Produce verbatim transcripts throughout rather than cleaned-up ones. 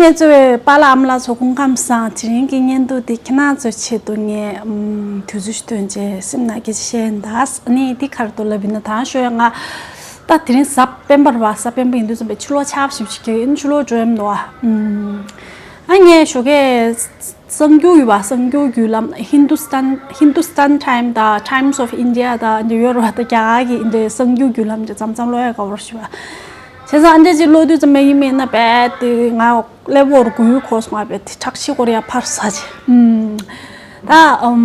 ངས་གཙོས་པའི་པཱ་ལགས་ཨ་མ་ལགས་ཚོ་སྐུ་ཁམས་བཟང་། དེ་རིང་གི་བརྙན་ཐུང་འདི་ཁྱེད་རང་ཚོའི་ཆེད་དུ་ངས་ཨམ་དུས་ཚོད་ཞིག་བཏོན་བྱས་སེམས་ནང་སྐད་ཆ་བཤད་ཡིན་ད། ཨ་ནི་འདི་ག་རེ་འདུག་ལབ་ཡིན་ན། ད་ཞོགས་ཡ་ང་ད་དེ་རིང་གཟའ་སྤེན་པ་རེད་པ། གཟའ་སྤེན་པ་ཡིན་དུས་ཙམ་པའི་ཕྱི་ལོགས་ཆར་པ་ཞིབ་ཞིབ་རྒྱག་ཡིན། ཕྱི་ལོགས་འགྲོ་ཡ་མི་འདུག་ཨ། ཨམ་ཨ་ངས་ཞོགས་ཀས་གསར་འགྱུར་ཡོད་པ། གསར་འགྱུར་བརྒྱུད་ལམ། Hindustan Hindustan Time དང་Times of India དང་འདི་ཡོད་རེད་པ། ད་རྒྱ་གར་གྱི་འདི་གསར་འགྱུར་བརྒྱུད་ལམ་དེ་མཚམས་མཚམས་ཀློག་ཡ་དགའ་པོ་རེད་ཤག་པ། བྱས་ཙང་ཨ་འདྲ་ཅིག་ཀློག་དུས་ཙམ་པ་ཡིན་པ་ཡིན་ན་རྦད་དེ་ང་ཀླད་པ་འོར་འགུལ་ཁོག་སོང་བ། རྦད་དེ་ཁྲག་ཤེད་སྐོར་ཡ་ཕར་ཟ་བྱས། ཨམ་ད་ཨམ་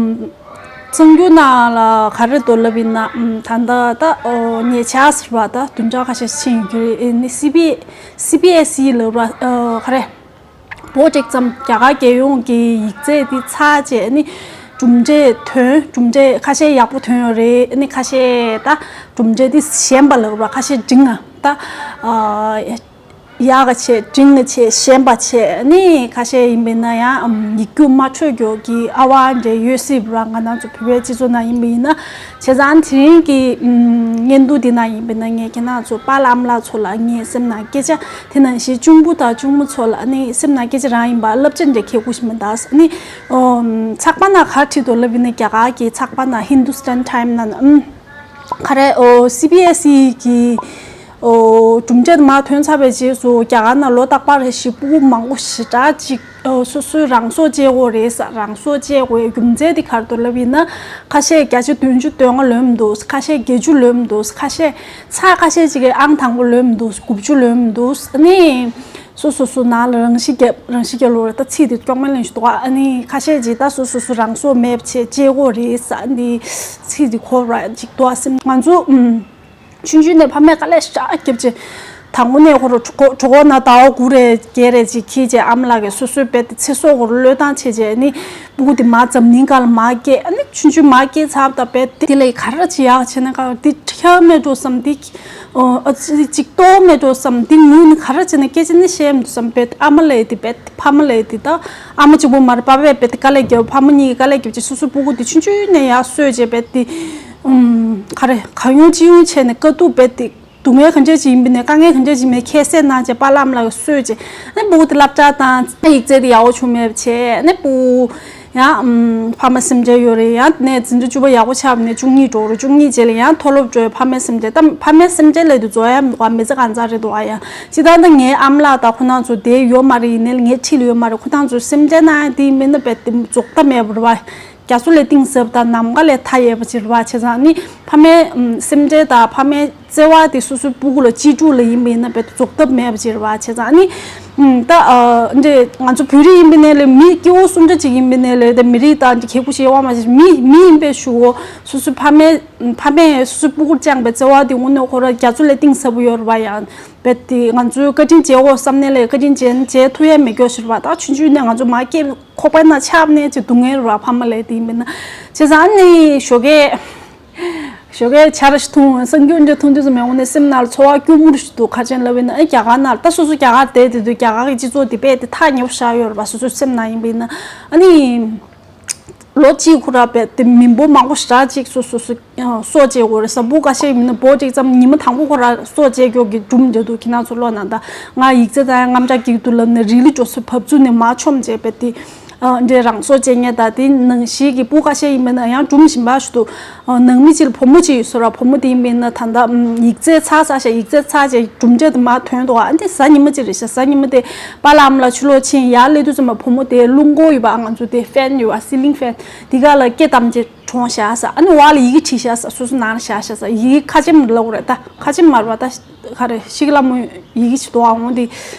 གསར་འགྱུར་ནང་ལ་ག་རེ་འདུག་ལབ་ཡིན་ན། ཨམ་ད་ལྟ་ད་ཨོ་ཉེ་ཆར་ཟེར་བ་ད་བདུན་ཕྲག་ཁ་ཤས་ཕྱིན་ཡོད་ཀྱི་རེད། ཨ་ནི་སི་བི་སི་བི་ཨེས་ཨི་ལབ་ར་ཨ་ག་རེ། བོད་ཀྱི་ཙམ་རྒྱ་གར་རྒྱལ་ཡོངས་ཀྱི་ཡིག་ཚད་འདི་ཚར་བྱས། ཨ་ནི་གྲུབ་འབྲས་ཐོན། གྲུབ་འབྲས་ཁ་ཤས་ཡག་པོ་ཐོན་ཡོད་རེད། ཨ་ནི་ཁ་ཤས་ད་གྲུབ་འབྲས་འདི་ཞན་པ་ལབ་ར། ཁ་ཤས་འབྲིང་ང་ད་ཨ་ཡག་ག་བྱས། འབྲིང་ག་བྱས། ཞན་པ་བྱས། ཨ་ནི་ཁ་ཤས་ཡིན་པ་ཡིན་ན་ཡང་ཨམ་ཡིག་རྒྱུགས་མ་འཕྲོད་རྒྱུ་གི་ཨ་ཝ་འདྲ་ཡོད་སྲིད་པ་ར། ང་རང་ཚོ་བོད་པའི་སྤྱི་ཚོགས་ནང་ཡིན་པ་ཡིན་ན། བྱས་ཙང་དེ་རིང་གི་ཨམ་བརྙན་ཐུང་འདི་ནང་ཡིན་པ་ཡིན་ན་ངས་ཁྱེད་རང་ཚོ་པཱ་ལགས་ཨ་མ་ལགས་ཚོ་ལ་ངས་སེམས་ནང་སྐད་ཆ། དེ་ནང་བཞིན་གཅུང་པོ་དང་གཅུང་མོ་ཚོ་ལ་ཨ་ནི་སེམས་ནང་སྐད་ཆ་རང་ཡིན་པ་བསླབ་བྱ་འདྲ་ཁྱེད་དགོས་ཤིག་མི་འདུག་ཨ་ནི་ཨོ་ཚགས་པར་ནང་ག་རེ་བྲིས་འདུག་ལབ་ཡིན་ན། རྒྱ་གར་གྱི་ཚགས་པར་ནང་Hindustan Time ནང་ཨམ་ག་རེ་ཨོ་སི་བི་ཨེས་ཨི་གི་ཨོ་གྲུབ་འབྲས་མར་ཐོན་ཚར་བའི་རྗེས་སུ་རྒྱ་གར་ནང་ལོ་རྟག་པར་རེ་བཞིན་སྤུ་གུ་མང་པོ་ཞེ་དྲག་ཅིག་ཨོ་སོ་སོའི་རང་སྲོག་བཅད་ཀྱི་ཡོད་རེད་ཟེར། རང་སྲོག་བཅད་དགོས་རྒྱུ་མཚན་དེ་ག་རེ་འདུག་ལབ་ཡིན་ན། ཁ་ཤས་བརྒྱ་ཆ་བདུན་ཅུ་དོན་ལྔ་ལོན་མི་འདུག་ཁ་ཤས་བརྒྱད་ཅུ་ལོན་མི་འདུག་ཁ་ཤས་ཚ་ཁ་ཤས་ཅིག་གིས་ཨང་དང་པོ་ལོན་མི་འདུག་དགུ་བཅུ་ལོན་མི་འདུག་ཨ་ནི་སོ་སོ་སོ་ནང་ལ་རང་ཤི་རྒྱབ། རང་ཤི་རྒྱབ་ལབ་ར་ད་ཚིག་དེ་སྐྱོག་མེད་ལེན་ཞིག་འདུག་ཨ་ནི་ཁ་ཤས་ཅིག་ད་སོ་སོ་སོ་རང་སྲོག་མེད་པ་བྱས་བཅད་ཀྱི་ཡོད་རེད་ཟེར། ཨ་ནི་ཚིག་དེ་གོ་ར་ཅིག་འདུག་ཨ་སེམས། ང་ཚོ་ཨམ་ཆུང་ཆུང་ནས་ཕ་མས་དཀའ་ལས་ཞེ་དྲག་བརྒྱབ་བྱས། དང་པོ་ནས་ཁོ་རང་གྲོད་ཁོག་གྲོད་ཁོག་ནང་ཟླ་བ་དགུ་རེ་བརྒྱད་རེ་ཅིག་འཁྱེར་བྱས། ཨ་མ་ལགས་ཀྱིས་སོ་སོའི་རྦད་དེ་ཚེ་སྲོག་ཁོ་རང་བློས་བཏང་བྱས་བྱས། ཨ་ནི་སྤུ་གུ་དེ་མར་འཛམ་གླིང་སྒང་ལ་མར་སྐྱེལ། ཨ་ནི་ཆུང་ཆུང་མར་སྐྱེལ་ཚར་བ་དང་རྦད་དེ་དེ་ལས་ག་རེ་ཅིག་ཡག་བྱས་ན་ག་འདི་ཁྱབ་མེད་འགྲོ་བསམ། འདི་ཨོ་ཨ་ཙི་ཅིག་ལྟོ་མེད་འགྲོ་བསམ། འདི་ངུས་ནས་ག་རེ་བྱས་ན་སྐད་ཆ་ནི་བཤད་མི་འདུག་བསམ། རྦད་ཨ་མ་ལབ་ཡ་དེ་རྦད་ཕ་མ་ལབ་ཡ་དེ་ད་ཨ་མ་གཅིག་པོ་མ་རེད། པ་ཕས་རྦད་དཀའ་ལས་རྒྱབ། ཕ་མ་གཉིས་ཀྱིས་དཀའ་ལས་རྒྱབ་བྱས་སོ་སོའི་སྤུ་གུ་དེ་ཆུང་ཆུང་ནས་ཡར་གསོས་བྱས་རྦད་དེ་ཨུམ་ག་རེ་གང་ཡོང་ཅི་ཡོང་བྱས་ནས་དཀའ་སྡུག་རྦད་དེ། སྡུག་བསྔལ་ག་འདྲ་ཅིག་ཡིན་པ་ནས་དཀའ་ངལ་ག་འདྲ་ཅིག་མེད་ཁྱད་བསད་གནང་བྱས་པཱ་ལགས་ཨ་མ་ལགས་ཀྱིས་གསོས་བྱས། ཨ་ནི་སྤུ་གུ་དེ་སློབ་གྲྭ་བཏང་། ཡིག་ཚད་དེ་ཡག་པོ་བྱུང་མེད་པ་བྱས། ཨ་ནི་སྤུ་གུ་ཡང་ཨམ་ཕ་མ་སེམས་ཅན་ཡོད་རེད། ཡང་ནས་འཛིན་གྲྭ་བཅུ་པ་ཡག་པོ་ཆགས་པ་ནས་བཅུ་གཉིས་འགྲོ་རེད། བཅུ་གཉིས་རྗེས་ལ་ཡང་མཐོ་སློབ་འགྲོ་ཡ་ཕ་མའི་སེམས་ཅན། ད་ཕ་མའི་སེམས་ཅན་ལབ་དུས་རྫོགས་ཡ་མི་འདུག་ག་མི་ཚེ་གང་ཚང་རེད་འདུག་ག་ཡ། སྤྱིར་བཏང་ད་ངའི་ཨ་མ་ལགས་དང་ཁོ་རང་ཚོ་དེ་ཡོད་མ་རེད། ཡིན་ནའི་ངའི་འཁྲིས་ལ་ཡོད་མ་རེད། ཁོ་རང་ཚོ་སེམས་ཅན་ནང་དེ་ཡིན་པ་ན་རྦད་དེ་རྫོགས་མཐའ་མེད་པ་རེད་པ། རྒྱ་མཚོ་ལས་གཏིང་ཟབ་དང་ནམ་མཁའ་ལས་མཐའ་ཡས་པ་ཅིག་རེད་པ། བྱས་ཙང་ནི་ཕ་མའི་ཨམ་སེམས་ཁྲལ་དང་ཕ་མའི་བརྩེ་བ་དེ་སོ་སོའི་སྤུ་གུ་ལ་གཅེས་ཕྲུག་ལ་ཡིན་པ་ཡིན་ན་རྦད་དེ་རྫོགས་ཐབས་མེད་པ་ཅིག་རེད་པ། བྱས་ཙང་ནི་ཨམ་ད་ཨ་འདྲས་ང་ཚོ་བོད་རིགས་ཡིན་པ་ནས་ལས་མི་སྐྱེ་བོ་སུ་འདྲ་ཅིག་ཡིན་པ་ནས་ལས་དེ་མི་རིགས་དང་འདི་ཁེ་པོ་ཞེས་དབང་མ་ཞིག་མི་མི་ཡིན་པའི་ཞུ་འོ། སོ་སོའི་ཕ་མའི་ཕ་མས་སོ་སོའི་སྤུ་གུར་བཅངས་པའི་བརྩེ་བ་དེ་དངོས་གནས་ཁོ་རང་རྒྱ་མཚོ་ལས་གཏིང་ཟབ་པོ་ཡོད་རེད་པ། ཡང་རྦད་དེ་ང་ཚོས་བཀའ་དྲིན་འཇལ་འོ་བསམ་ནས་ལས་བཀའ་དྲིན་འཇལ་འཇལ་ཐུབ་ཡ་མེད་སྐྱོ་ཞིག་རེད་པ། ད་ཆུང་ཆུང་ནས་ང་ཚོ་མ་སྐྱེས། ཁོག་པའི་ནང་ཆགས་ནས་ཅིག་སྡུག་བསྔལ་རེད་པ། ཕ་མ་ལབ་དེ་ཡིན་པ་ན། བྱས་ཙང་ཨ་ནི་ཞོགས་ཀས་ཞོགས་ཀས་ཇ་རེ་ཞིག་འཐུང་། གསར་འགྱུར་འདྲ་འཐུང་དུས་ཙམ་པ་དངོས་གནས་སེམས་ནང་ལ་ཚོར་བ་སྐྱོ་མོ་རེ་ཞིག་འདུག་ག་རེ་ཡིན་ལབ་ཡིན་ན། ཨ་རྒྱ་གར་ནང་ད་སོ་སོ་རྒྱ་གར་བསྡད་དེ་དུས་རྒྱ་གར་གྱི་སྤྱི་ཚོགས་དེ་རྦད་དེ་ཐག་ཉེ་པོ་བཞག་ཡོད་རེད་པ། སོ་སོའི་སེམས་ནང་ཡིན་པ་ཡིན་ན། ཨ་ནི་ལོ་གཅིག་ཁོ་རང་རྦད་དེ་མི་འབོར་མང་པོ་ཞེ་དྲག་ཅིག་སོ་སོ་སོ་སྲོག་བཅད་དགོས་རེད། བཟའ་ཕོར་ཁ་ཤས་ཡིན་ན་འབོར་གཅིག་ཙམ་ཉི་མ་དང་པོ་ཁོ་རང་སྲོག་བཅད་རྒྱུ་གི་སྒྲུང་འདྲ་འདུག་ཁྱེད་རང་ཚོ་ཀློག་ན། ད་ང་ཡིག་ཚད་དང་དངངས་སྐྲག་སྐྱེ་གི་འདུག་ལབ་ནས་རི་ལི་འགྲོ་ས་བབས་ཚུགས་ནས་མར་མཆོངས་བྱས་རྦད་དེ་ཨ་འདྲའི་རང་སྲོག་བཅད་མཁན་དང་། དེ་ནང་བཞིན་གྱི་སྤུ་ཁ་ཤས་ཡིན་པ་ན་ཡང་སྒྲུང་ཞིམ་པ་ཞིག་འདུག་ཨ་ནང་མི་གཅིག་ལ་བུ་མོ་གཅིག་ཡོད་ས་རེད་པ། བུ་མོ་དེ་ཡིན་པ་ཡིན་ན་ད་ལྟ་ཨམ་ཡིག་ཚད་ཚར་ཚར་ཤག་ཡིག་ཚད་ཚར་བྱས་གྲུབ་འབྲས་དེ་མར་ཐོན་འདུག་ཨ་འདི་གཟའ་ཉི་མ་གཅིག་རེད་ཤག་གཟའ་ཉི་མ་དེ་པཱ་ལགས་ཨ་མ་ལགས་ཕྱི་ལོགས་ཕྱིན། ཡར་སླེབས་དུས་ཙམ་པ་བུ་མོ་དེ་རླུང་འཁོར་ཡོད་པ། ང་ཚོ་དེ་ཕེན་ཡོད་པ། སི་ལིང་ཕེན་དེ་ག་ལ་སྐེ་བསྡམས་བྱས་གྲོངས་བཞག་ཟེར། ཨ་ནི་འོག་ལ་ཡི་གེ་བྲིས་བཞག་ཟེར། སོ་སོ་ནང་ལ་བཞག་བཞག་ཟེར། ཡི་གེ་ཁ་ཆེམས་ལབ་དགོས་རེད། ད་ཁ་ཆེམས་མ་རེད་པ། ད་ག་རེ་ཤི་ཀི་ལ་མོ་ཡི་གེ་ཞིག་འདུག་ཨ། འོང་དེ་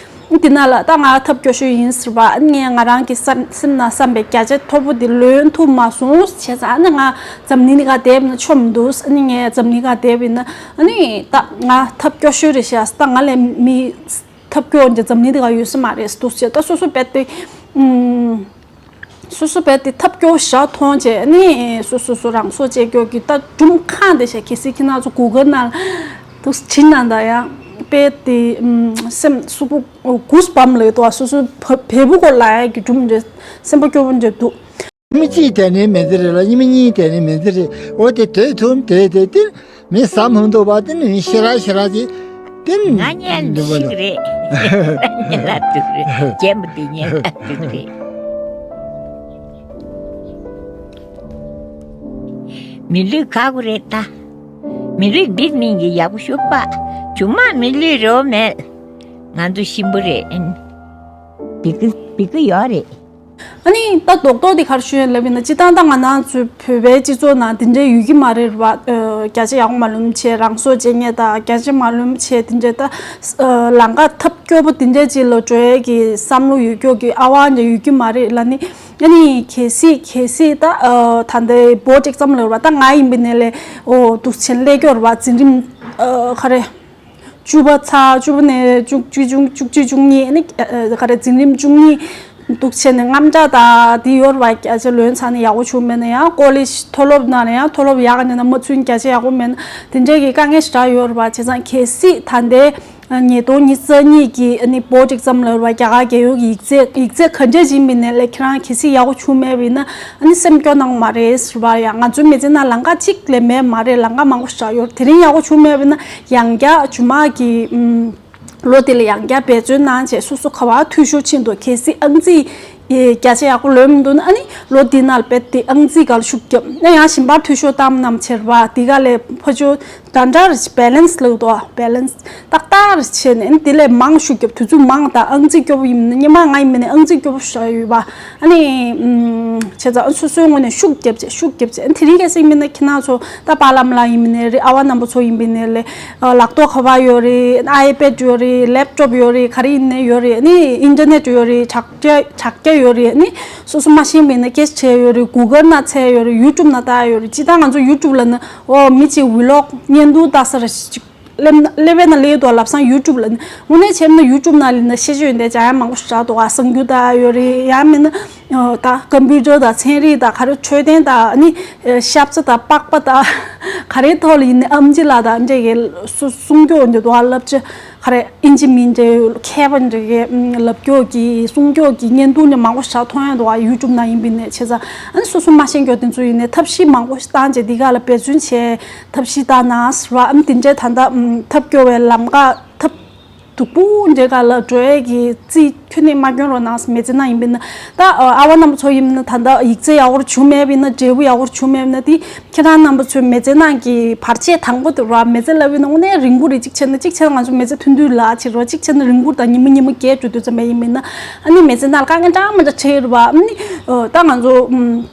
དེ་ནང་ལ་ད་ང་ཐབས་སྐྱོ་ཤོས་ཡིན་ཟེར་བ། ཨ་ནི་ངས་ང་རང་གི་སེམས་སེམས་ནང་བསམ་པའི་བརྒྱ་ཆ་མཐོ་པོ་དེ་ལོན་ཐུབ་མ་སོང་བྱས་ཙང་། ཨ་ནི་ང་འཛམ་གླིང་འདི་ག་བསྡད་པ་ན་ཆོ་མི་འདུག་ཨ་ནི་ངས་འཛམ་གླིང་ག་བསྡད་པ་ཡིན་ན་ཨ་ནི་ད་ང་ཐབས་སྐྱོ་ཤོས་རེད་ཤག་ད་ང་ལས་མི་ཐབས་སྐྱོ་འདྲ་འཛམ་གླིང་འདི་ག་ཡོད་ས་མ་རེད་འདུག་ཟེར། ད་སོ་སོ་རྦད་དེ་ཨུམ། སོ་སོ་རྦད་དེ་ཐབས་སྐྱོ་ཞེ་དྲག་མཐོང་བྱས་ནས་སོ་སོ་སོ་རང་སྲོག་བཅད་རྒྱུ་གི་ད་སྒྲུང་གང་དེ་བཤད། གལ་སྲིད་ཁྱེད་རང་ཚོ་གུ་གལ་ནང་དུ་བྲིས་ན་ད་ཡང་དཔེ་དེ་ཨམ་སེམས་སུ་པོ་གུས་པའམ་ལས་དོ་སོ་སོ་བ་བལ་པོ་གོ་ལ་ཡ་གི་སྒྲུང་འདྲ་སེམས་པ་སྐྱོ་པོ་འདྲ་འདུག་མི་གཅིག་དེ་ནས་མི་འདི་རེད་ལ། ཉི་མ་གཉིས་དེ་ནས་མི་འདི་རེད། འོ་དེ་དེ་ཐུམ་དེ་དེ་དེ་མི་ཟ་མི་འདུག་པ། དེ་ནི་མི་ཤེས་ར་ཤེས་ར་ཅིག་ང་ཉལ་འདུག་ཞིག་རེད། ཉལ་ལ་འདུག་རེད། རྒྱལ་མོ་དེ་ཉལ་ལ་འདུག་རེད། མི་ལུས་ག་གུ་རེད་ད། མི་ལུས་འདི་ནི་གི་ཡག་པོ་ཤོད་པ། ཇུ་མ་མི་ལུས་རོ་མེད། ང་ཚོ་གཤིན་པོ་རེད། བི་ཀི་བི་ཀི་ཡོད་རེད། ཨ་ནི་ད་རྡོག་རྡོག་དེ་གར་ཞུ་ཡན་ལབ་ཡིན་ན་སྤྱི་བཏང་ད་ང་ནང་ཚོའི་བོད་པའི་སྤྱི་ཚོགས་ནང་དེ་འདྲའི་ཡོད་ཀྱི་མ་རེད་བ། བརྒྱ་ཆ་ཡག་པོ་མ་ལོན་བྱས་རང་སྲོག་བཅད་མཁན་དང་བརྒྱ་ཆ་མ་ལོན་བྱས་དེ་འདྲའི་ད་ལམ་ཁ་ཐབས་སྐྱོ་པོ་དེ་འདྲའི་ཅིག་ལ་འགྲོ་ཡས་ཀྱི་བསམ་བློ་ཡོད་ཀྱོག་གི་ཨ་བ་འདྲ་ཡོད་ཀྱི་མ་རེད་ལ་ནི། ཨ་ནི་གལ་སྲིད་གལ་སྲིད་ད་ད་ལྟའི་བོཌ་ཨེག་ཛམ་ལབ་ར་ད་ང་ཡིན་པའི་ནས་ལས་འོ་འདུག་ཆེན་སླེབས་ཀྱོག་ར་བ་འཛིན་རིམ་ག་རེ། བཅུ་པ་ཚར། བཅུ་པ་ནས་བཅུ་བཅུ་བཅུ་བཅུ་གཅིག་བཅུ་གཉིས་ནི་ཨ་ག་རེ་འཛིན་རིམ་བཅུ་གཉིས་འདུག་བྱས་ནས་རྔམ་སྐྲག་དང་དེ་ཡོད་རེད་བ། བརྒྱ་ཆ་ལོན་ཚར་ནས་ཡག་པོ་བྱུང་མེད་ན་ཡང་ཀོ་ལེཇ་མཐོ་སློབ་ནང་ནས་ཡང་མཐོ་སློབ་ཡག་ནས་ན་མ་ཚུན་བརྒྱ་ཆ་ཡག་པོ་མེད་ན་དེ་འདྲའི་གི་དཀའ་ངལ་ཞེ་དྲག་ཡོད་རེད་བ། བྱས་ཙང་གལ་སྲིད་ད་ལྟའི་ཉིས་སྟོང་ཉི་ཤུ་རྩ་གཉིས་ཀྱི་ཨ་ནི་བོཌ་ཨེག་ཛམ་ལབ་རེད་བ། རྒྱ་གར་རྒྱལ་ཡོངས་ཀྱི་ཡིག་ཚད་ཡིག་ཚད་ག་འདྲས་ཡིན་མིན་ནས་ལས་ཁྱེད་རང་གལ་སྲིད་ཡག་པོ་བྱུང་མེད་པ་ཡིན་ན་ཨ་ནི་སེམས་སྐྱོ་གནང་མ་རེད་ཟེར་བ། ཡང་ང་ཚོའི་མི་ཚེ་ནང་ལམ་ཁ་གཅིག་ལས་མེད་མ་རེད། ལམ་ཁ་མང་པོ་ཞིག་ཡོད། དེ་རིང་ཡག་པོ་བྱུང་མེད་པ་ཡིན་ན། ཡང་བསྐྱར་ཇུ་མ་གི་ཨུམ་ལོ་དེ་ལ་ཡང་བསྐྱར་འབད་བརྩོན་གནང་བྱས་སོ་སོ་ག་བ་འཐུས་ཤོར་ཕྱིན་འདུག་གལ་སྲིད་ཨང་རྩིས་ཨེ་བརྒྱ་ཆ་ཡག་པོ་ལོན་མི་འདུག་ན་ཨ་ནི་ལོ་འདི་ནང་ལ་རྦད་དེ་ཨང་རྩིས་སྒང་ལ་ཤུགས་རྒྱབ་ན་ཡང་གཞན་པར་འཐུས་ཤོར་བཏང་ནམ་ཆེར་བ་འདི་ག་ལས་ཕ་ཆོས་འདྲ་འདྲ་རེ་བེ་ལེན་སི་ལབ་འདུག་བེ་ལེན་སི་ཏག་ཏག་རེ་བྱས་ནས་ཨ་ནི་དེ་ལས་མང་ཤུགས་རྒྱབ། དུས་ཚོད་མང་དང་ཨང་རྩིས་སྐྱོ་པོ་ཡིན་ན་སྔོན་མ་ང་ཡིན་མིན་ནས་ཨང་རྩིས་སྐྱོ་པོ་ཞིག་ཡོད་པ། ཨ་ནི་ཨུམ་བྱས་ཙང་སོ་སོའི་ངོས་ནས་ཤུགས་རྒྱབ་བྱས་ཤུགས་རྒྱབ་བྱས། ཨ་ནི་དེ་རིང་གལ་སྲིད་མིན་ན་ཁྱེད་རང་ཚོ་ད་པཱ་ལགས་མ་ལགས་ཡིན་མིན་ནས་རེད། ཨ་བ་རྣམ་པ་ཚོ་ཡིན་མིན་ནས་ལས་ལག་ཐོག་ག་བ་ཡོད་རེད། ཨའི་པེཌ་ཡོད་རེད། ལེབ་ཊོབ་ཡོད་རེད། ག་རེ་ཡིན་ནས་ཡོད་རེད། ཨ་ནི་ཨིན་ཊར་ནེཊ་ཡོད་རེད། དྲ་རྒྱ་དྲ་རྒྱ་ཡོད་རེད། ཨ་ནི་སོ་སོ་མ་ཤེས་མིན་ན་སྐད་ཆ་དྲིས་ཡོད་རེད། གུ་གལ་ནང་བཙལ་ཡོད་རེད། ཡུ་ཊུབ་ནང་ལྟ་ཡོད་རེད། སྤྱིར་བཏང་ང་ཚོ་ཡུ་ཊུབ་ལ་ནི་འོ་མི་གཅིག་ཝི་ལོག་བརྙན་ཐུང་ལྟ་ས་རེ་ཅིག་སླེབས་ན་སླེབས་པས་ན་སླེབས་འདུག་ལབ་སང་ཡུ་ཊུབ་ལ་ནི་དངོས་གནས་བྱས་ན་ཡུ་ཊུབ་ནང་ལ་ནི་ཤེས་བྱ་ཡོན་ཏན་སྦྱང་ཡ་མང་པོ་ཞིག་རག་འདུག་ཨ་གསར་འགྱུར་ལྟ་ཡོད་རེད། ཡང་མིན་ན་ད་ཀམ་པུ་ཊར་དང་ཚན་རིག་དང་ག་རེ་འཕྲོད་བསྟེན་དང་ཨ་ནི་ཤབ་ཚ་དང་པགས་པ་དང་ག་རེའི་ཐོག་ལ་ཡིན་ནའི་ཨམ་ཆི་ལགས་དང་འདྲ་གི་སུ་གསུང་སྐྱོ་འདི་འདུག་ཨ་ལབ་ཅི་ག་རེ་ཨིན་ཇི་མིན་འདྲ་མཁས་པ་འདྲ་གི་ལབ་སྐྱོ་གི་གསུང་སྐྱོ་གི་བརྙན་ཐུང་འདྲ་མང་པོ་ཞིག་མཐོང་ཡ་འདུག་ཨ་ཡུ་ཊུབ་ནང་ཡིན་པ་ཡིན་ནའི། བྱས་ཙང་ཨ་ནི་སོ་སོ་མ་ཤེས་སྐྱོ་དེ་ཚོ་ཡིན་ནའི་ཐབས་ཤེས་མང་པོ་ཞིག་བཏང་བྱས་འདི་ག་ལ་འབད་བརྩོན་བྱས། ཐབས་ཤེས་བཏང་ན་ཟེར་བ་ཨམ་དེ་འདྲའི་ད་ལྟ་ཨམ་ཐབས་སྐྱོ་བའི་ལམ་ཁ་ཐབས་སྡུག་པོ་འདྲའི་སྒང་ལ་འགྲོ་ཡས་ཀྱི་རྩིས་ཁྱོན་ནས་མ་སྐྱོན་རོགས་གནང་ཟེར། མི་ཚེ་ནང་ཡིན་པས་ན་ད་ཨ་བ་རྣམ་པ་ཚོ་ཡིན་པས་ན་ད་ལྟ་ཡིག་ཚད་ཡག་པོ་བྱུང་མེད་པས་ན་འབྲས་བུ་ཡག་པོ་བྱུང་མེད་པས་ན་དེ་ཁྱེད་རང་རྣམ་པ་ཚོའི་མི་ཚེ་ནང་གི་བར་ཆད་དང་པོ་དེ་རོ། མི་ཚེ་ལབ་པས་ན་དངོས་གནས་རིང་པོ་རེད། གཅིག་བྱས་ན་གཅིག་བྱས་ན་ང་ཚོ་མི་ཚེ་ཐུང་ཐུང་ལ་བྱེད་རོགས། གཅིག་བྱས་ན་རིང་པོ་དང་ཉི་མ་ཉི་མ་བརྒལ་འགྲོ་དུས་ཙམ་པ་ཡིན་པས་ན་ཨ་ནི་མི་ཚེ་ནང་ལ་དཀའ་ངལ་འདྲ་མི་འདྲ་འཕྲད་རོ་བ། ཨ་ནི་ད་ང་ཚོ་ཨམ།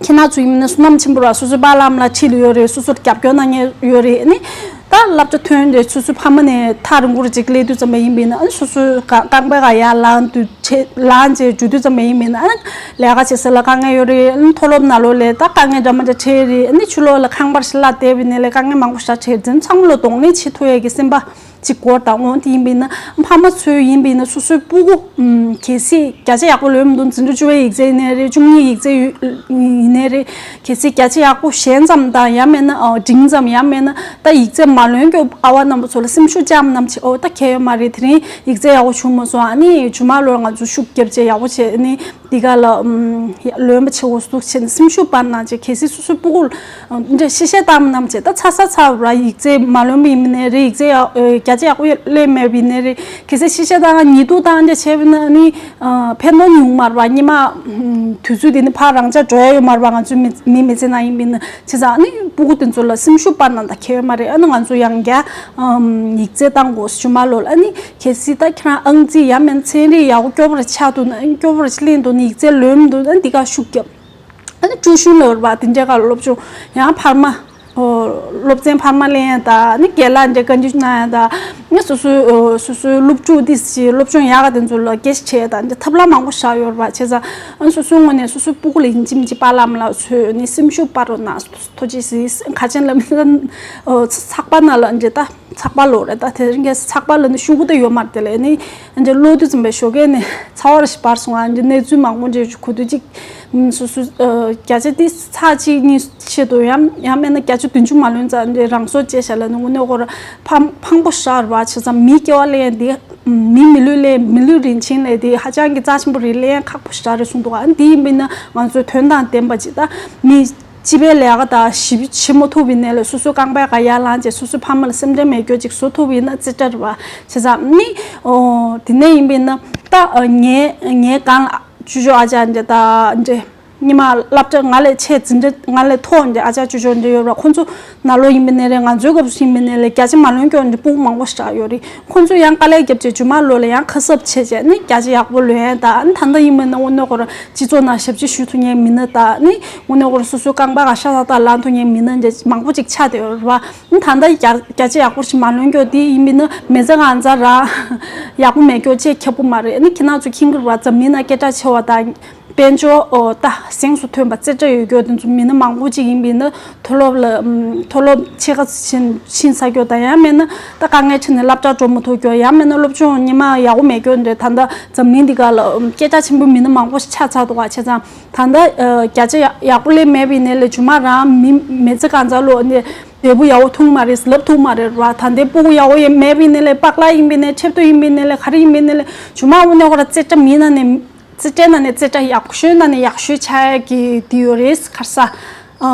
ཁྱེད་རང་ཚོ་ཡིན་ན་བསོད་ནམས་ཆེན་པོ་ར་སོ་སོའི་པཱ་ལགས་ལ་ཁྲིད་ལ་ཡོད་རེད། སོ་སོར་རྒྱབ་སྐྱོར་གནང་མཁན་ཡོད་རེད། ཨ་ནི་ད་བསླབ་བྱ་ཐོན་རེད། སོ་སོའི་ཕ་མ་ནས་ཐག་རིང་པོ་རུ་ཅིག་སླེབས་དུས་ཙམ་པ་ཡིན་པས་ན་ཨ་ནི་སོ་སོའི་རྐང་རྐང་པའི་སྒང་ཡར་ལངས་དུས་ཆེ་ལངས་བྱས་འཇུ་དུས་ཙམ་པ་ཡིན་པས་ན་ཨ་ནི་ལས་ཀ་བྱེད་ས་ལ་དཀའ་ངལ་ཡོད་རེད། ཨ་ནི་མཐོ་སློབ་ནང་ལོགས་ལ་ད་དཀའ་ངལ་འདྲ་མི་འདྲ་འཕྲད་རེད། ཨ་ནི་ཕྱི་ལོགས་ལ་ཁང་པར་ཞིག་གླ་བསྡད་པའི་ནས་ལས་དཀའ་ངལ་མང་པོ་ཞིག་འཕྲད་རེད། ཚང་མ་ལ་གདོང་ལེན་བྱེད་ཐུབ་ཡས་ཀྱི་སེམས་པ་གཅིག་སྐོར་དང་འོང་དེ་ཡིན་པས་ན་ཕ་མ་ཚོས་ཡིན་པས་ན་སོ་སོའི་སྤུ་གུ་ཨམ་གལ་སྲིད་བརྒྱ་ཆ་ཡག་པོ་ལོན་མི་འདུག་འཛིན་གྲྭ་བཅུ་པའི་ཡིག་ཚད་ཡིན་ནའི་རེད། བཅུ་གཉིས་ཡིག་ཚད་ཡོད་ཡིན་ནའི་རེད། གལ་སྲིད་བརྒྱ་ཆ་ཡག་པོ་ཞན་ཙམ་དང་ཡང་མིན་ན་ཨ་འབྲིང་ཙམ་ཡང་མིན་ན་ད་ཡིག་ཚད་མ་ལོན་རྒྱུ་ཨ་བ་རྣམ་པ་ཚོ་ལ་སེམས་ཤུགས་བཅངས་གནང་བྱས། ཨོ་ད་གལ་ཡོད་མ་རེད། དེ་རིང་ཡིག་ཚད་ཡག་པོ་བྱུང་མ་སོང་། ཨ་ནི་ཇུ་མ་ལོར་ང་ཚོ་ཤུགས་རྒྱབ་བྱས་ཡག་པོ་བྱས་ཨ་ནི། འདི་ག་ལ་ཨམ་ལོན་པ་ཆེ་བོ་ཟུག་བྱས་ནས་སེམས་ཤུགས་སྤར་གནང་བྱས། གལ་སྲིད་སོ་སོའི་སྤུ་གུ་ལ་འདྲ་གཤེ་གཤེ་བཏང་གནང་བྱས། ད་ཚ་ཚ་ཚ་ར་ཡིག་ཚད་མ་ལོན་པ་ཡིན་ནའི་རེད། ཡིག་ཚད་ཡག་བརྒྱ་ཆ་ཡག་པོ་སླེབས་མེད་པ་ཡིན་ནའི་རེད། གལ་སྲིད་གཤེ་གཤེ་བཏང་ཉེས་འདུག་བཏང་འདྲ་བྱས་པ་ན་ནི་ཕན་ཐོགས་ཡོང་མ་རེད་པ། སྔོན་མ་དུས་ཚོད་དེ་ནི་ཕར་རང་འཇགས་འགྲོ་ཡ་ཡོད་མ་རེད་པ། ང་ཚོའི་མི་མི་མི་ཚེ་ནང་ཡིན་པ་ཡིན་ན། བྱས་ཙང་ཨ་ནི་སྤུ་གུ་དེ་ཚོ་ལ་སེམས་ཤུགས་སྤར་གནང་ད་གལ་ཡོད་མ་རེད། ཨ་ནི་ང་ཚོ་ཡང་བསྐྱར་ཨམ་ཡིག་ཚད་བཏང་དགོས་ཇུ་མ་ལོར། ཨ་ནི་གལ་སྲིད་ད་ཁྱེད་རང་ཨང་རྩིས་ཡང་མིན་ཚན་རིག་ཡག་པོ་སྐྱོ་པོ་རེ་ཆགས་འདུག་ན། ཨ་ནི་སྐྱོ་པོ་རེ་ཆགས་ལེན་འདུག་ན་ཡིག་ཚད་ལོན་མི་འདུག་ཨ་ནི་འདི་ག་ཤུགས་རྒྱབ། ཨ་ནི་ཀྲུའུ་ཤུན་ལབ་པ་དེ་འདྲའི་ག་ལ་སློབ་སྦྱོང་ཡང་བར་མ་ཨོ་སློབ་ཚན་བར་མ་ལེན་ཡ་ད་ཨ་ནི་རྒན་ལགས་འདྲ་བཀའ་འདྲི་གནང་ཡ་ད་ཨ་ནི་སོ་སོའི་ཨོ་སོ་སོའི་སློབ་ཕྲུག་དེ་ཚོའི་སློབ་སྦྱོང་ཡག་ག་དེ་ཚོ་ལ་སྐད་ཆ་དྲིས་ཡ་ད་འདྲ་ཐབས་ལམ་མང་པོ་བཞག་ཡོད་རེད་པ། བྱས་ཙང་ཨ་ནི་སོ་སོའི་ངོས་ནས་སོ་སོའི་སྤུ་གུ་ལ་ཡིན་གཅིག་མིན་གཅིག་པཱ་ལགས་མ་ལགས་ཚོས་ནི་སེམས་ཤུགས་སྤར་རོགས་གནང་། ཐུགས་རྗེ་གཟིགས། ག་ཅན་ལ་མི་ལ་ཨོ་ཚ་ཚགས་པར་ནང་ལ་འདྲ་ད། ཚགས་པར་ལོ་རེད། ད་དེ་རིང་གི་ཚགས་པར་ལ་ནི་ཤོག་གུ་དེ་ཡོད་མ་རེད། དེ་ལས་ནི་འདི་ཀློག་དུས་ཙམ་པའི་ཞོགས་ཀས་ནི་ཚ་བ་རེ་ཞིག་འབར་སོང་ང་། འདི་གནས་ཚུལ་མང་པོ་འདྲ་གོ་དུས་གཅིག་སོ་སོ་བརྒྱ་ཆ་དེ་ཚགས་གཅིག་གཉིས་ཆེད་དུ་ཡང་ཡང་མེད་ན་བརྒྱ་ཆ་བདུན་ཅུ་མ་ལོན་ཙམ་འདི་རང་སྲོག་བཅད་བཞག་ལ་ནི་དངོས་གནས་ཁོ་ར་ཕངས་ཕངས་པོ་ཞེ་དྲག་རེད་པ། བྱས་ཙང་མིའི་སྐྱེ་བ་ལེན་འདི་མི་མི་ལུས་ལེན་མི་ལུས་རིན་ཆེན་ལས་འདི་ཧ་ཅང་གི་རྩ་ཆེན་པོ་རེད། ལེན་ཁག་པོ་ཞེ་དྲག་རེད་གསུངས་འདུག་ཨ་འདི་ཡིན་པས་ན་ང་ཚོས་དོན་དང་ལྡན་པ་ཅིག་ད་མི། སྤྱི་པའི་ལས་ཀ་དང་ཞིབ་བྱེད་མ་ཐུབ་པའི་ནས་ལས་སོ་སོའི་རྐང་པའི་ཁ་ཡར་ལངས་བྱས་སོ་སོའི་ཕ་མ་ལ་སེམས་ཁྲལ་མེད་སྐྱོ་ཅིག་བཟོ་ཐུབ་པ་ཡིན་ན་རྩེ་གྲ་རེད་བ། བྱས་ཙང་ནི་ཨོ་དེ་ནས་ཡིན་པ་ཡིན་ན་ད་ཨ་ངའི་ངའི་སྒང་ལ་ཅོ་ཅོ་ཨ་ཅག་འདྲ་ད་འདྲ་ཉི་མ་སློབ་གྲྭ་ང་ལས་ཆེ་འཛིན་གྲྭ་ང་ལས་མཐོ་འདྲ་ཨ་ཅག་ཅོ་ཅོ་འདྲ་ཡོད་ར། ཁོང་ཚོ་ནང་ལོགས་ཡིན་པ་ནས་རེད། ང་ཚོའི་སྐབས་སུ་ཡིན་པ་ནས་ལས་བརྒྱ་ཆ་མ་ལོན་སྐྱོ་འདྲ་སྤུ་གུ་མང་པོ་ཞིག་ཡོད་རེད། ཁོང་ཚོས་ཡང་དཀའ་ལས་བརྒྱབ་བྱས་རྗེས་མ་ལོ་ལ་ཡང་ཁ་གསབ་བྱས་བྱས་ནི་བརྒྱ་ཆ་ཡག་པོ་ལོན་ཡ་ད་ནི་ད་ལྟ་ཡིན་པ་ན་དངོས་གནས་ཁོ་ར་སྤྱི་ཚོགས་ནང་ཞབས་ཕྱི་ཞུ་ཐུབ་མཁན་མི་སྣ་ད་ནི་དངོས་གནས་ཁོ་ར་སོ་སོའི་རྐང་པ་ག་ཤ་ཏག་ཏག་ལངས་ཐུབ་མཁན་མི་སྣ་འདྲ་མང་པོ་ཅིག་ཆགས་བསྡད་ཡོད་རེད་བ། ནི་ད་ལྟ་བརྒྱ་བརྒྱ་ཆ་ཡག་པོ་ཞིག་མ་ལོན་སྐྱོ་དེ་ཡིན་པ་ན་མི་ཚེ་གང་ཚར་ར་ཡག་པོ་མེད་སྐྱོ་ཅེས་ཁྱབ་པོ་མ་རེད། ནི་ཁྱེད་རང་ཚོ་མཁྱེན་གྱི་རེད་བ། འཛམ་གླིང་ན་སྐད་གྲགས་ཆེ་བ་དང་། དཔལ་འབྱོར་ཨོ་ད་གཟེངས་སུ་ཐོན་པ་རྩེ་གྲ་ཡོད་སྐྱོ་དེ་ཚོ་མི་སྣ་མང་པོ་ཅིག་ཡིན་པ་ཡིན་ན་མཐོ་སློབ་ལ་ཨམ་མཐོ་སློབ་ཕྱེད་ཀ་ཕྱིན་ཕྱིན་ཚར་སྐྱོ་དང་ཡང་མིན་ན་ད་དཀའ་ངལ་འཕྲད་ནས་སློབ་གྲྭ་འགྲོ་མ་ཐུབ་སྐྱོ་ཡང་མིན་ན་སློབ་སྦྱོང་ཉི་མ་ཡག་པོ་མེད་སྐྱོ་འདྲ། ད་ལྟ་འཛམ་གླིང་འདི་ག་ལ་ཨམ་སྐད་གྲགས་ཆེན་པོ་མི་སྣ་མང་པོ་ཞིག་ཆགས་ཚར་འདུག་ག་བྱས་ཙང་ད་ལྟ་ཨ་བརྒྱ་ཆ་ཡག་ཡག་པོ་སླེབས་མེད་པ་ཡིན་ནའི་ལས་རྗེས་མ་རང་མི་མི་ཚེ་གང་ཚར་ལོ་ནས་འབྲས་བུ་ཡག་པོ་ཐོན་མ་རེད། ལབ་ཐུབ་མ་རེད་བ། ད་ལྟའི་སྤུ་གུ་ཡག་པོ་ཡང་མེད་པ་ཡིན་ནའི་ལས་པགས་ལག་ཡིན་པ་ཡིན་ནའི་ཆེབ་ཏོ་ཡིན་པ་ཡིན་ནའི་ལས་ག་རེ་ཡིན་པ་ཡིན་ནའི་ལས་རྗེས་མ་དངོས་གནས་ཁོ་ར་རྩེ་གྲ་མིན་ན་ནས། རྩེ་གྲའི་ནང་ནས་རྩེ་གྲ་ཡག་ཤོས་ནང་ནས་ཡག་ཤོས་ཆགས་ཡ་གི་དེ་ཡོད་རེད། ཁ་སང་ཨ་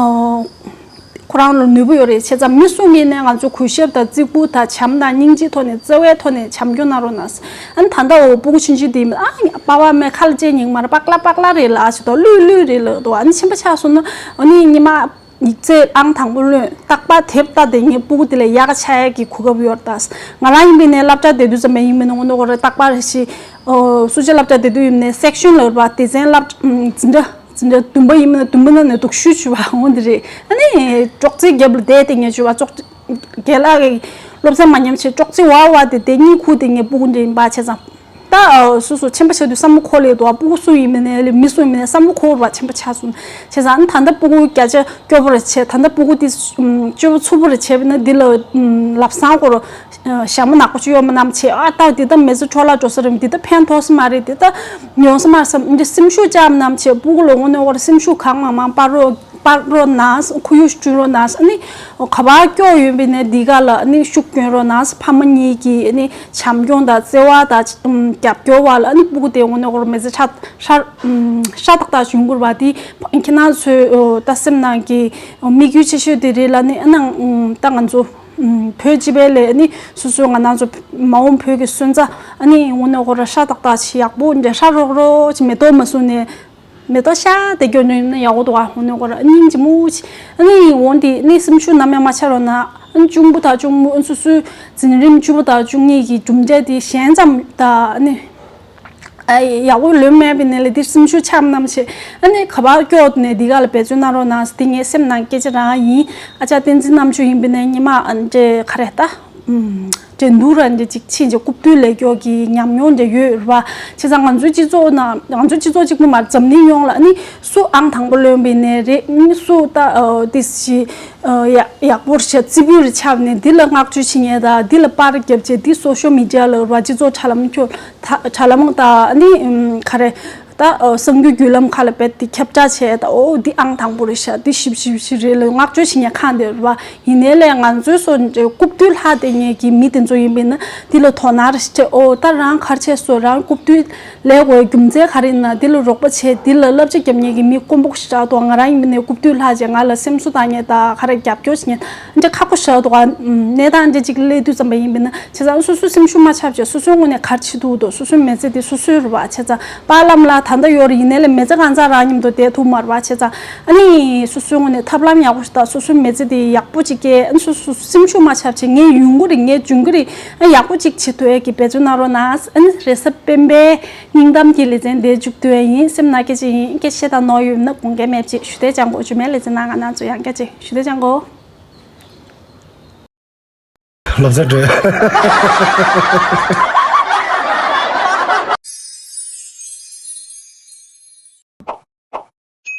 ཁོ་རང་ལ་ནུས་པ་ཡོད་རེད། བྱས་ཙང་མི་སུ་ཡིན་ནའི་ང་ཚོ་གུས་ཞབས་དང་བརྩི་བཀུར་དང་བྱམས་དང་སྙིང་རྗེའི་ཐོག་ནས་བརྩེ་བའི་ཐོག་ནས་བྱམས་སྐྱོང་གནང་རོགས་གནང་། ཨ་ནི་ད་ལྟ་འོ་སྤུ་གུ་ཆུང་ཆུང་དེ་ཨ་པ་ཕ་མའི་ཁ་ལ་ལྕེ་ཉིག་མ་རེད། པགས་ལ་པགས་ལ་རེད་ལ་ཞིག་དོ་ལུས་ལུས་རེད་ལ་དོ། ཨ་ནི་ཆེན་པོ་ཆགས་སོང་ན་ཨ་ནི་ཉི་མ། ཡིག་ཚད་ཨང་དང་པོ་ལོན་རྟག་པར་དེབ་ལྟ་དེ་ངའི་སྤུ་གུ་དེ་ལས་ཡག་ག་ཆགས་ཡག་གི་གོ་སྐབས་ཡོད་རེད་ད། ང་རང་ཡིན་པའི་ནས་སློབ་གྲྭ་བསྡད་དུས་ཙམ་པ་ཡིན་པའི་ནས་དངོས་གནས་ཁོ་ར་རྟག་པར་ཞིག་ཨོ་སུ་ཇི་སློབ་གྲྭ་བསྡད་དུས་ཡིན་ནས་སེག་ཤོན་ལ་ཡོད་པ་སྡེ་ཚན་སློབ་འཛིན་གྲྭ་འཛིན་གྲྭ་བདུན་པ་ཡིན་པའི་ནས་བདུན་པ་ནང་ནས་སྡུག་ཤོས་བྱུས་པ་འོང་དེ་རེད། ཨ་ནི་ཅོག་ཙེ་རྒྱབ་ལ་བསྡད་དེ་ངས་བྱུས་པ་ཅོག་ཙེ་རྒན་ལགས་ཀྱི་སློབ་ཚན་མ་ཉམས་ཆེད་ཅོག་ཙེ་བར་བར་དེ་བསྡད་གཉིད་ཁུག་དེ་ངའི་སྤུ་གུ་འདྲ་ཡིན་པ་བྱས་ཙང་། ད་སོ་སོ་ཆེན་པོ་ཆགས་དུས་བསམ་བློ་འཁོར་ལེ་འདུག་ཨ་སྤུ་གུ་སུ་ཡིན་མིན་ནས་ལས་མི་སུ་ཡིན་མིན་ནས་བསམ་བློ་འཁོར་བ་ཆེན་པོ་ཆགས་སོང་། བྱས་ཙང་ཨ་ནི་ད་ལྟ་སྤུ་གུ་བརྒྱ་ཆ་སྐྱོ་པོ་རེ་བྱས། ད་ལྟ་སྤུ་གུ་དེ་སྤྱོད་པ་ཚུགས་པོ་རེ་བྱས་པ་ན་འདི་ལ་ལབ་སང་སྐོར་ཞྭ་མོ་ནག་པོ་ཅིག་གཡོག་མ་གནང་བྱས། ཨ་ད་འདི་ད་མི་ཚེ་འཕྲོ་བརླག་འགྲོ་ས་རེད། འདི་ད་ཕན་ཐོགས་ས་མ་རེད། འདི་ད་ཉོ་ས་མ་རེད་བསམ། འདི་སེམས་ཤུགས་བཅག་མ་གནང་བྱས། སྤུ་གུ་ལ་དངོས་གནས་ཁོ་ར་སེམས་ཤུགས་གང་མང་མང་སྤར་རོགས། སྤར་རོགས་གནང་། ཁོར་ཡུག་བསྐྲུན་རོགས་གནང་། ཨ་ནི་ག་པར་སྐྱོ་ཡོད་པའི་ནས་འདི་ག་ལ་ཨ་ནི་ཤུགས་སྐྱོན་རོགས་གནང་། ཕ་མ་གཉིས་ཀྱིས་ཨ་ནི་བྱམས་སྐྱོང་དང་བརྩེ་བ་དང་རྒྱབ་སྐྱོར་བ་ལ་ཨ་ནི་སྤུ་གུ་དེ་དངོས་གནས་ཁོ་ར་མི་ཚེ་ཧྲ་ཧྲ་ཧྲ་ཏག་ཏག་བྱུང་དགོས་པ་དེ་ཁྱེད་རང་ཚོའི་ད་སེམས་ནང་གི་དམིགས་ཡུལ་ཆེ་ཤོས་དེ་རེད་ལ་ནི་ཨ་ནི་ད་ང་ཚོ་བོད་སྤྱི་པའི་ལས་ཨ་ནི་སོ་སོའི་ང་རང་ཚོ་མ་འོངས་བོད་ཀྱི་སོན་རྩ་ཨ་ནི་དངོས་གནས་ཁོ་ར་ཧྲ་ཏག་ཏག་ཞིག་ཡག་པོ་འདྲ་ཧྲ་རོག་རོག་ཅིག་མེ་ཏོག་མ་བཟུང་ནས། མེ་ཏོག་ཤ་དེ་སྐྱོ་ནས་ཡག་པོ་འདུག་ཨ་འོ་ནས་ཁོ་ར་སྙིང་རྗེ་མོ་ཆེ། ཨ་ནི་འོ་འདི་ནི་སེམས་ཤུགས་ནམ་ཡང་མ་ཆག་རོགས་གནང་། ཨ་ནི་གཅུང་པོ་དང་གཅུང་མོ་ཨ་ནི་སོ་སོའི་འཛིན་རིམ་བཅུ་པ་དང་བཅུ་གཉིས་ཀྱི་གྲུབ་འབྲས་དེ་ཞན་ཙམ་དང་ཨ་ནི་ཨ་ཡག་པོ་ལོན་མེད་པའི་ནས་ལས་འདི་སེམས་ཤུགས་ཆག་གནང་བྱས། ཨ་ནི་ག་པར་སྐྱོ་ནས་འདི་ག་ལ་འབད་བརྩོན་གནང་རོགས་གནང་། འདི་ངའི་སེམས་ནང་སྐད་ཆ་རང་ཡིན། ཨ་ཅག་བསྟན་འཛིན་རྣམ་དཔྱོད་ཡིན་པའི་ནས་ཉི་མ་ཨ་ནི་ག་རེ་ད། འགྲན་བསྡུར་ར་འདྲ་ཅིག་ཕྱིན་རྗེས་རྐུབ་སྟོད་ལས་མགྱོགས་ཀྱི་ཉམས་མྱོང་འདྲ་ཡོད་རེད་བ། བྱས་ཙང་ང་ཚོའི་སྤྱི་ཚོགས་ནང་ང་ཚོའི་སྤྱི་ཚོགས་གཅིག་པུ་མ་རེད། འཛམ་གླིང་ཡོངས་ལ་ནི་སུ་ཨང་དང་པོ་ལོན་པའི་ནས་རེད། ནི་སུ་ད་ཨ་ཏི་ཞི་ཨ་ཡག་ཡག་པོ་རེད་བྱས་རྩེ་ཕུད་རེ་ཆགས་ནས་འདི་ལ་བསྔགས་བརྗོད་བྱེད་མཁན་དང་འདི་ལ་པར་བརྒྱབ་བྱས་འདི་སོ་ཤལ་མི་ཌི་ཡ་ལ་རེད་བ། སྤྱི་ཚོགས་དྲ་ལམ་ཁྱོད་དྲ་ལམ་དང་ནི་ག་རེ། ད་ཨ་གསར་འགྱུར་བརྒྱུད་ལམ་ཁག་ལ་རྦད་དེ་ཁྱབ་བསྒྲགས་བྱས། ད་ཨོ་འདི་ཨང་དང་པོ་རེད་ཤག་འདི་ཞིབ་ཞིབ་ཞིབ་རེད་ལ་བསྔགས་བརྗོད་བྱེད་མཁན་ཁག་འདི་རེད་བ། ཡིན་ནའི་ལས་ང་ཚོའི་སོ་རྐུབ་སྟོད་ལྷག་བསྡད་མཁན་གྱི་མི་དེ་ཚོ་ཡིན་པས་ན་འདི་ལ་དོ་སྣང་རེ་བྱས། ཨོ་ད་རང་ག་རེ་བྱས་སོ་རང་རྐུབ་སྟོད་ལས་དགོས་རྒྱུ་མཚན་ག་རེ་ཡིན་ན་འདི་ལ་རོགས་པ་བྱས། འདི་ལ་བསླབ་བྱ་རྒྱབ་མཁན་གྱི་མི་དཀོན་པོ་ཞིག་རག་འདུག་ང་རང་ཡིན་པས་ན་རྐུབ་སྟོད་ལྷག་བྱས་ང་ལ་སེམས་གསོ་བཏང་མཁན་དང་ག་རེ་རྒྱབ་སྐྱོར་བྱེད་མཁན་འདྲ་ཁག་པོ་ཞིག་རག་འདུག་གནས་སྟངས་འདྲ་ཅིག་སླེབས་དུས་ཙམ་པ་ཡིན་པས་ན། བྱས་ཙང་སོ་སོའི་སེམས་ཤུགས་མ་ཆག་བྱས་སོ་སོའི་ངོས་ནས་ག་རེ་བྱེད་ཐུབ་འདུག་སོ་སོའི་མི་ཚེ་འདི་སོ་སོའི་རེད་བ། བྱས་ཙང་པཱ་ལགས་ལ་ད་ལྟ་ཡོད་རེད། ཡིན་ནའི་ལས་མི་ཚེ་གང་ཚང་རང་མཉམ་དུ་བསྡད་ཐུབ་མ་རེད་བ། བྱས་ཙང་ཨ་ནི་སོ་སོའི་ངོས་ནས་ཐབས་ལམ་ཡག་པོ་ཞིག་དང་སོ་སོའི་མི་ཚེ་འདི་ཡག་པོ་ཅིག་སྐྱེལ། ཨ་ནི་སོ་སོ་སེམས་ཤུགས་མ་ཆག་བྱས་ངས་ཡོང་གི་རེད་ངས་འཇོན་གི་རེད། ཨ་ཡག་པོ་ཅིག་བྱེད་ཐུབ་ཡས་ཀྱི་འབད་བརྩོན་གནང་རོགས་གནང་། ཨ་ནི་རེས་གཟའ་སྤེན་པའི་སྙིང་གཏམ་གྱི་ལེ་ཚན་འདིར་མཇུག་བསྡུ་ཡས་ཡིན། སེམས་ནང་སྐད་ཆ་ཡིན། སྐད་ཆ་བཤད་སྟངས་ནོར་ཡོད་ན་དགོངས་འགལ་མེད་པ་ཅིག་ཞུ་དེ་ཅང་གོ་ཇུ་མའི་ལེ་ཚན་ནང་ང་རང་ཚོ་ཡང་སྐད་ཆ་ཞུ་དེ་ཅང་གོ། ལོ་ཙཱ་སྒྲོལ།